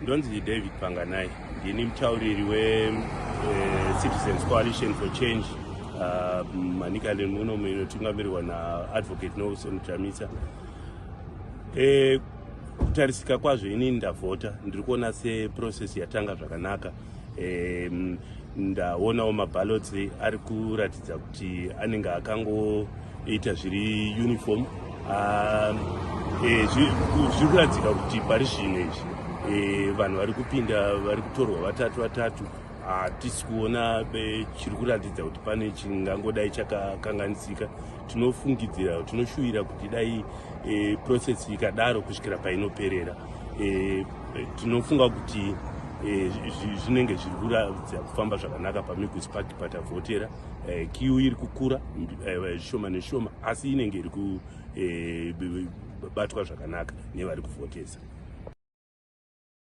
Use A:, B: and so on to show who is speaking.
A: Ndonzi David Panganai, ndini mutauriri weCitizens Coalition for Change Manicaland muno, inotungamirirwa naAdvocate Nelson Chamisa. Kutarisika kwazvo, inini ndavhota, ndiri kuona seprocess yatanga zvakanaka. Ndaonawo maballots ari kuratidza kuti anenge akangoita zviri uniform. Zviri kuratidzika kuti pari zvino izvi vanhu vari kupinda vari kutorwa vatatu vatatu. Hatisi kuona chiri kuratidza kuti pane chingangodai chakakanganisika. Tinofungidzira, tinoshuvira kuti dai process ikadaro kusvikira painoperera. Tinofunga kuti zvinenge zviri kuratidza kufamba zvakanaka paMiguzi Park patavhotera. Queue iri kukura zvishoma neshoma, asi inenge iri kubatwa zvakanaka nevari kuvhotesa.